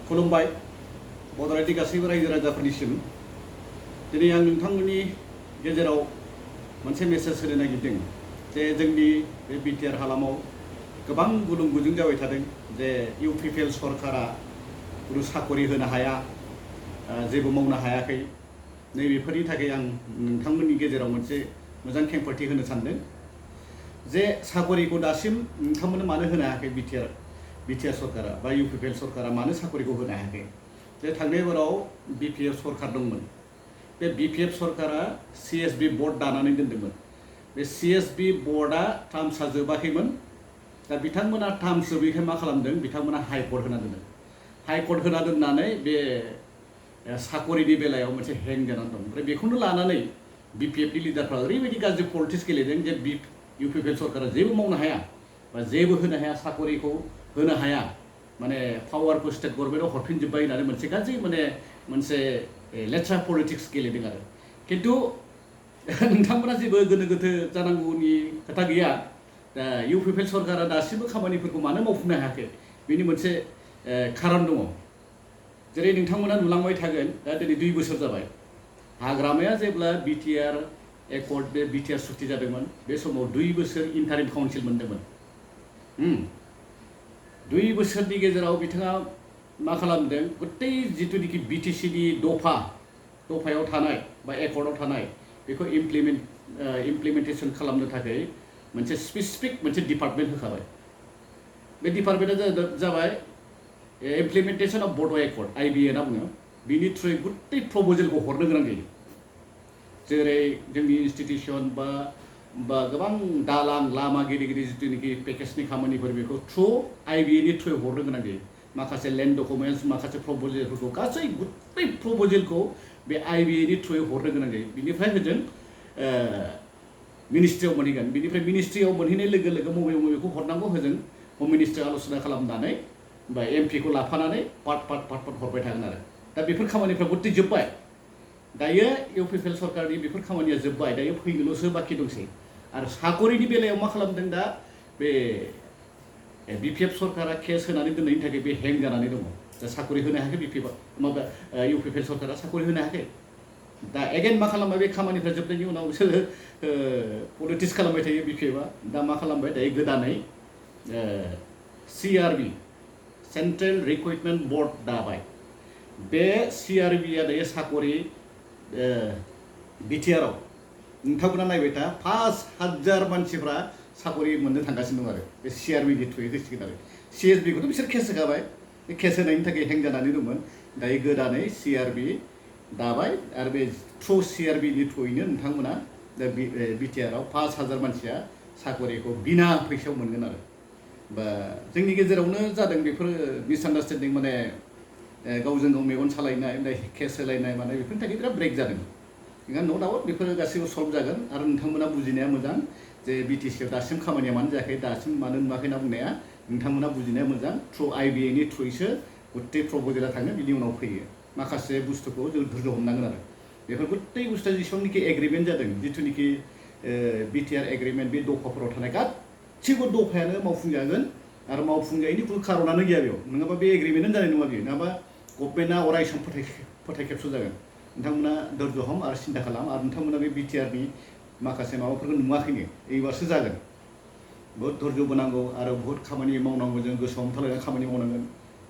खुलुमबाय बड'लेण्डनि गासैबो रायजो राजाफोरनिसिम दिनै आं नोंथांमोननि गेजेराव मोनसे मेसेज होनो नागिरदों जे जोंनि बे बिटिआर हालामाव गोबां गुदुं गुदुं जाबाय थादों जे इउपिपिएल सरकारा कुनु साकरि होनो हाया जेबो मावनो हायाखै नैबेफोरनि थाखाय आं नोंथांमोननि गेजेराव मोनसे मोजां खेंफोरथि होनो सानदों जे साकरिखौ दासिम नोंथांमोननो मानो होनो हायाखै बिटिआर सरकारा बा इउपिपिएल सरकारा मानो साकरिखौ होनो हायाखै जे थांनाय बाराव बिपिएफ सरकार दंमोन बे बिपिएफ सरकारा सिएसबि बर्ड दानानै दोन्दोंमोन बे सिएसबि बर्डआ टार्मसा जोबाखैमोन दा बिथांमोना टार्म जोबैखाय मा खालामदों बिथांमोना हाइकर्ट होना दोनदों हाइकर्ट होना दोननानै बे साकरिनि बेलायाव मोनसे हें जानानै दं ओमफ्राय बेखौनो लानानै बिपिएफनि लिडारफ्रा ओरैबायदि गाज्रि पलिटिक्स गेलेदों जे इउपिपिएल सरकारा जेबो मावनो हाया बा जेबो होनो हाया साकरिखौ होनो हाया माने पावारखौ स्टेट गभर्नमेन्टआव हरफिनजोब्बाय होननानै मोनसे गाज्रि मोनसे लेथ्रा पलिटिक्स गेलेदों आरो खिन्थु नोंथांमोना जेबो गोनो गोथो जानांगौनि खोथा गैया दा इउपिपिएल सरकारा दासिमबो खामानिफोरखौ मानो मावफुंनो हायाखै बेनि मोनसे खारन दङ जेरै नोंथांमोना नुलांबाय थागोन दा दिनै 2 बोसोर जाबाय हाग्रामाया जेब्ला बिटिआर एकर्ड बे बिटिआर सुक्ति जादोंमोन बे समाव 2 बोसोर इन्टारिम काउन्सिल मोन्दोंमोन 2 बोसोरनि गेजेराव बिथाङा मा खालामदों गत्तै जिथुनिखि बिटिसिनि दफायाव थानाय बा एकर्डआव थानाय बेखौ इमप्लिमेन्टेसन खालामनो थाखाय मोनसे स्पेसिफिक मोनसे डिपार्टमेन्ट होखाबाय बे डिपार्टमेन्टआ जाबाय इमप्लिमेन्टेसन अफ बड' एकर्ड आइबिए होनना बुङो बिनि थ्रुयै गत्तै प्रप'जेलखौ हरनो गोनां जायो जेरै जोंनि इन्स्टिटिउसन बा गोबां दालां लामा गिदिर गिदिर जिथुनिखि पेकेजनि खामानिफोर बेखौ थ्रु आइबिएनि थ्रुयै हरनो गोनां जायो माखासे लेन्ड डकुमेन्टस माखासे प्रप'जेलफोरखौ गासै गत्तै प्रप'जेलखौ बे आइबिएनि थ्रुयै हरनो गोनां जायो बिनिफ्राय होजों मिनिस्ट्रियाव मोनहैगोन बिनिफ्राय मिनिस्ट्रियाव मोनहैनाय लोगो लोगो बबेखौ हरनांगौ होजों हम मिनिस्ट्रिया आल'सना खालामनानै बा एमपिखौ लाफानानै पार्ट हरबाय थागोन आरो दा बेफोर खामानिफ्रा गत्तै जोब्बाय दायो इउपिपिएल सरकारनि बेफोर खामानिया जोब्बाय दायो फैनोल'सो बाखि दंसै आरो साकरिनि बेलायाव मा खालामदों दा बे बिपिएफ सरकारा केस होनानै दोननायनि थाखाय बे हें जानानै दङ दा साकरि होनो हायाखै इउपिपिएल सरकारा साकरि होनो हायाखै दा एगेन मा खालामबाय बे खामानिफ्रा जोबनायनि उनाव बिसोरो पलिटिक्स खालामबाय थायो बिपिएफआ दा मा खालामबाय दायो गोदानै सिआरबि सेन्ट्रेल रिक्रुटमेन्ट बर्ड दाबाय बे सिआरबिआ दायो साकरि बिटिआरआव नोंथांमोना नायबाय था 5,000 मानसिफ्रा साकरि मोननो थांगासिनो दं आरो बे सिआरबिनि थ्रुयै होसिगोन आरो सिएसबिखौथ' बिसोर केस होखाबाय बे केस होनायनि थाखाय हें जानानै दंमोन दायो गोदानै सिआरबि दाबाय आरो बे थ्रु सिआरबिनि थ्रुयैनो नोंथांमोना दा बिटिआरआव 5,000 मानसिया साकरिखौ बिना फैसायाव मोनगोन आरो बा जोंनि गेजेरावनो जादों बेफोर मिसआन्डारस्टेन्डिं माने गावजों गाव मेगन सालायनाय केस होलायनाय माने बेफोरनि थाखाय बिराद ब्रेक जादों ओंखायनो न' डाउट बेफोरो गासैबो सल्भ जागोन आरो नोंथांमोना बुजिनाया मोजां जे बिटिसिआव दासिम खामानिया मानो जायाखै दासिम मानो नुवाखै होनना बुंनाया नोंथांमोना बुजिनाया मोजां थ्रु आइबिएनि थ्रुयैसो गत्तै प्रप'जेला थाङो बिनि उनाव फैयो माखासे बुस्थुखौ जों धैर्य हमनांगोन आरो बेफोर गत्तै बुस्थुआ जेसेबांनाखि एग्रिमेन्ट जादों जिथुनिखि बिटिआर एग्रिमेन्ट बे दफाफोराव थानाय गासिबो दफायानो मावफुंजागोन आरो मावफुंजायैनि खुनु खारनानो गैया बेयाव नङाबा बे एग्रिमेन्टआनो जानाय नङा बेयो नङाबा गभर्नमेन्टआ अरायसम फोथायखेबस' जागोन नोंथांमोना धैर्य हम आरो सिन्था खालाम आरो नोंथांमोना बे बिटिआरनि माखासे माबाफोरखौ नुवाखैनो एबारसो जागोन बहुद धैर्यबो नांगौ आरो बहुद खामानि मावनांगौ जों गोसोआव हमथालायनानै खामानि मावनांगोन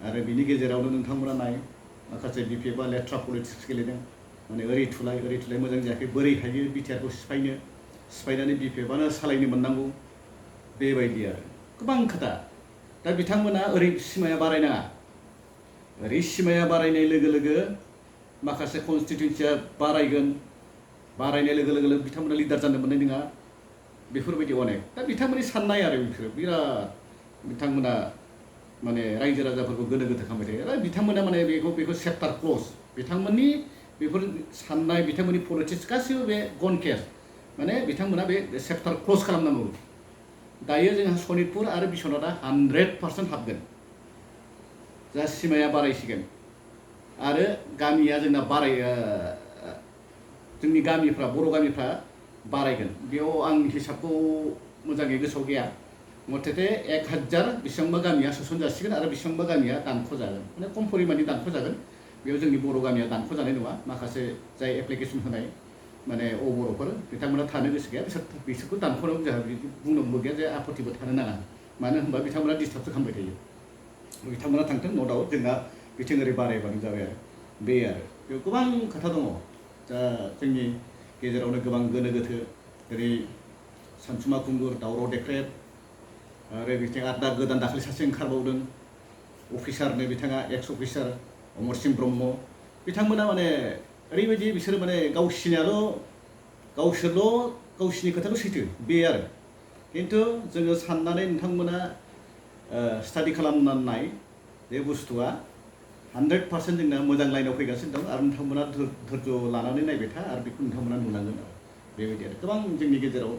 आरो बिनि गेजेरावनो नोंथांमोना नाय माखासे बिपिएफआ लेथ्रा पलिटिक्स गेलेदों माने ओरै थुलाय मोजां जायाखै बोरै हायो बिटिआरखौ सिफायनानै बिपिएफआनो सालायनो मोननांगौ बेबायदि आरो गोबां खोथा दा बिथांमोना ओरै सिमाया बारायनाङा ओरै सिमाया बारायनाय लोगो लोगो माखासे कनस्टिटिउन्सिया बारायनाय लोगो लोगो बिथांमोना लिडार जानो मोननाय नङा बेफोरबायदि अनेक दा बिथांमोननि साननाय आरो बिसोरो बिराद बिथांमोना माने रायजो राजाफोरखौ गोनो गोथो खालामबाय थायो आरो बिथांमोना माने बेखौ चेप्टार क्ल'ज बिथांमोननि बेफोर साननाय बिथांमोननि पलिटिक्स गासैबो बे गन केस माने बिथांमोना बे चेप्टार क्ल'ज खालामनांगौ दायो जोंहा सनितपुर आरो बिश्वनाथआ 100% हाबगोन जा सिमाया बारायसिगोन आरो गामिया जोंना जोंनि गामिफ्रा बर' गामिफ्रा बारायगोन बेयाव आं हिसाबखौ मोजाङै गोसोआव गैया मथेथे 1000 बेसेबांबा गामिया सोसनजासिगोन आरो बेसेबांबा गामिया दानख'जागोन माने खम परिमाणनि दानख'जागोन बेयाव जोंनि बर' गामिया दानख'जानाय नङा माखासे जाय एप्लिकेसन होनाय माने बर'फोर बिथांमोना थानो गोसो गैया बिसोरखौ दानख'नांगौ जोंहा बुंनांगौ गैया जे आपत्तिबो थानो नाङा मानो होनबा बिथांमोना डिस्टार्बसो खालामबाय थायो बिथांमोना थांथों न' दाउट जोंना बिथिं ओरै बारायबानो जाबाय आरो बेयाव गोबां खोथा दङ दा जोंनि गेजेरावनो गोबां गोनो गोथो ओरै सानसुमा खुंगुर दावराव देख्रेब आरो बिथिं आरो दा गोदान दाख्लै सासे ओंखारबावदों अफिसारनो बिथाङा एक्स अफिसार अमरसिं ब्रह्म बिथांमोना माने ओरैबायदि बिसोरो माने गावसोरल' गावसिनि खोथाल' सैथो बे आरो खिन्थु जोङो साननानै नोंथांमोना स्टाडि खालामनानै नाय बे बुस्थुआ 100% जोंना मोजां लाइनाव फैगासिनो दं आरो नोंथांमोना धैर्य लानानै नायबाय था आरो बेखौ नोंथांमोना नुलांगोन आरो बेबायदि आरो गोबां जोंनि गेजेराव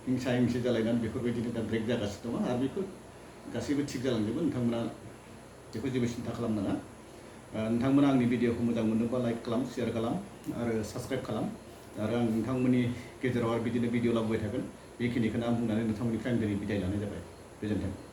हिंसा हिंसि जालायनानै बेफोरबायदिनो दा ब्रेक जागासिनो दङ आरो बेफोर गासैबो थिग जालांजोबो नोंथांमोना बेखौ जेबो सिन्था खालामनाङा नोंथांमोना आंनि भिडिअखौ मोजां मोनोबा लाइक खालाम शेयार खालाम आरो साबस्क्राइब खालाम आरो आं नोंथांमोननि गेजेराव आरो बिदिनो भिडिअ लाबोबाय थागोन बेखिनिखौनो आं बुंनानै नोंथांमोननिफ्राय आं दिनै बिदाय लानाय जाबाय गोजोन्थों।